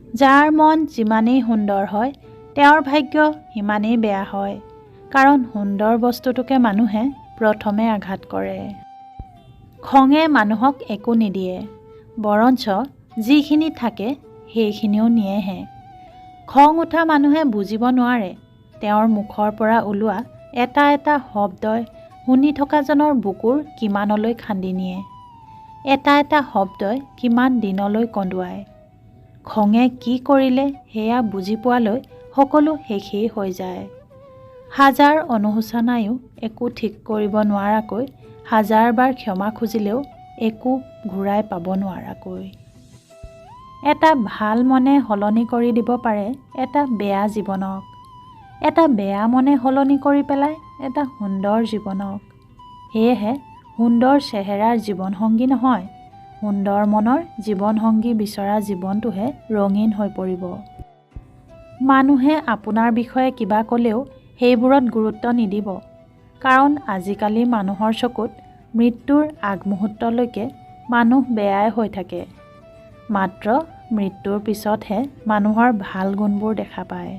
যাৰ মন যিমানেই সুন্দৰ হয়, তেওঁৰ ভাগ্য সিমানেই বেয়া হয়। কাৰণ সুন্দৰ বস্তুটোকে মানুহে প্ৰথমে আঘাত কৰে। খঙে মানুহক একো নিদিয়ে, বৰঞ্চ যিখিনি থাকে সেইখিনিও নিয়েহে। খং উঠা মানুহে বুজিব নোৱাৰে তেওঁৰ মুখৰ পৰা ওলোৱা এটা এটা শব্দই শুনি থকাজনৰ বুকুৰ কিমানলৈ খান্দি নিয়ে, এটা এটা শব্দই কিমান দিনলৈ কন্দুৱায়। খঙে কি কৰিলে সেয়া বুজি পোৱালৈ সকলো শেষেই হৈ যায়। হাজাৰ অনুশোচনায়ো একো ঠিক কৰিব নোৱাৰাকৈ, হাজাৰবাৰ ক্ষমা খুজিলেও একো ঘূৰাই পাব নোৱাৰাকৈ। এটা ভাল মনে সলনি কৰি দিব পাৰে এটা বেয়া জীৱনক, এটা বেয়া মনে সলনি কৰি পেলায় এটা সুন্দৰ জীৱনক। সেয়েহে সুন্দৰ চেহেৰাৰ জীৱনসংগী নহয়, সুন্দৰ মনৰ জীৱনসংগী বিচৰা জীৱনটোহে ৰঙীন হৈ পৰিব। মানুহে আপোনাৰ বিষয়ে কিবা ক'লেও সেইবোৰত গুৰুত্ব নিদিব, কাৰণ আজিকালি মানুহৰ চকুত মৃত্যুৰ আগমুহূৰ্তলৈকে মানুহ বেয়াই হৈ থাকে, মাত্ৰ মৃত্যুৰ পিছতহে মানুহৰ ভাল গুণবোৰ দেখা পায়।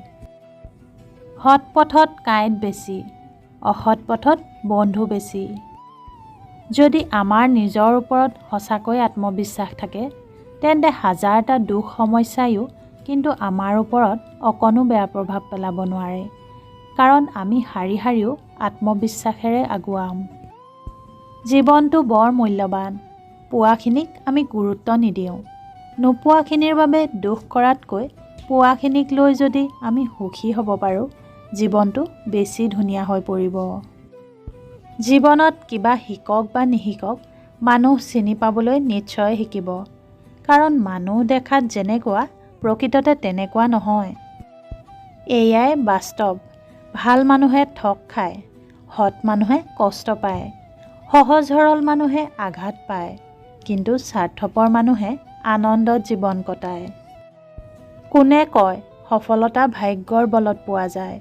সৎ পথত কাঁইট বেছি, অসৎ পথত বন্ধু বেছি। যদি আমাৰ নিজৰ ওপৰত সঁচাকৈ আত্মবিশ্বাস থাকে, তেন্তে হাজাৰটা দুখ সমস্যাইও কিন্তু আমাৰ ওপৰত অকণো বেয়া প্ৰভাৱ পেলাব নোৱাৰে, কাৰণ আমি হাৰি হাৰিও আত্মবিশ্বাসেৰে আগুৱাম। জীৱনটো বৰ মূল্যৱান, পোৱাখিনিক আমি গুৰুত্ব নিদিওঁ। নোপোৱাখিনিৰ বাবে দুখ কৰাতকৈ পোৱাখিনিক লৈ যদি আমি সুখী হ'ব পাৰোঁ, জীৱনটো বেছি ধুনীয়া হৈ পৰিব। জীৱনত কিবা শিকক বা নিশিকক, মানুহ চিনি পাবলৈ নিশ্চয় শিকিব, কাৰণ মানুহ দেখাত যেনেকুৱা প্ৰকৃততে তেনেকুৱা নহয়। এয়াই বাস্তৱ। ভাল মানুহে ঠগ খায়, সৎ মানুহে কষ্ট পায়, সহজ সৰল মানুহে আঘাত পায়, কিন্তু স্বাৰ্থপৰ মানুহে আনন্দত জীৱন কটায়। কোনে কয় সফলতা ভাগ্যৰ বলত পোৱা যায়?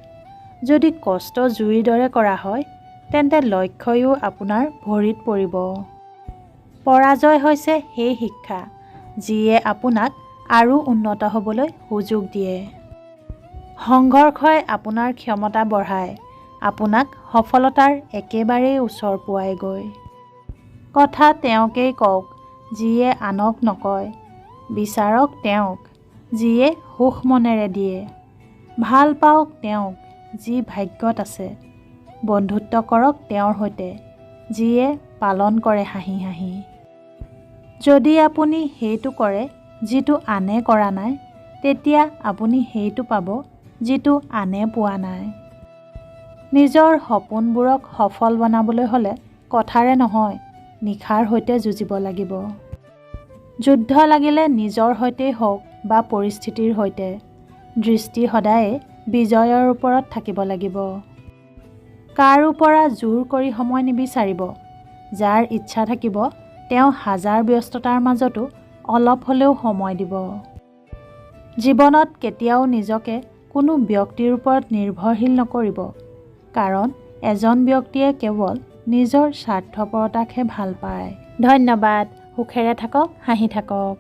যদি কষ্ট জুইৰ দৰে কৰা হয়, তেন্তে লক্ষ্যয়ো আপোনাৰ ভৰিত পৰিব। পৰাজয় হৈছে সেই শিক্ষা যিয়ে আপোনাক আৰু উন্নত হ'বলৈ সুযোগ দিয়ে। সংঘৰ্ষই আপোনাৰ ক্ষমতা বঢ়ায়, আপোনাক সফলতাৰ একেবাৰেই ওচৰ পোৱায়গৈ। কথা তেওঁকেই কওক যিয়ে আনক নকয়, বিচাৰক তেওঁক যিয়ে সুখ মনেৰে দিয়ে, ভাল পাওক তেওঁক যি ভাগ্যত আছে, বন্ধুত্ব কৰক তেওঁৰ সৈতে যিয়ে পালন কৰে হাঁহি হাঁহি। যদি আপুনি সেইটো কৰে যিটো আনে কৰা নাই, তেতিয়া আপুনি সেইটো পাব যিটো আনে পোৱা নাই। নিজৰ সপোনবোৰক সফল বনাবলৈ হ'লে কথাৰে নহয়, নিশাৰ সৈতে যুঁজিব লাগিব। যুদ্ধ লাগিলে নিজৰ সৈতেই হওক বা পৰিস্থিতিৰ সৈতে, দৃষ্টি সদায়ে বিজয়ৰ ওপৰত থাকিব লাগিব। কাৰো পৰা জোৰ কৰি সময় নিবিচাৰিব। যাৰ ইচ্ছা থাকিব তেওঁ হাজাৰ ব্যস্ততাৰ মাজতো অলপ হ'লেও সময় দিব। জীৱনত কেতিয়াও নিজকে কোনো ব্যক্তিৰ ওপৰত নিৰ্ভৰশীল নকৰিব, কাৰণ এজন ব্যক্তিয়ে কেৱল নিজৰ স্বাৰ্থপৰতাকহে ভাল পায়। ধন্যবাদ। সুখেৰে থাকক, হাঁহি থাকক।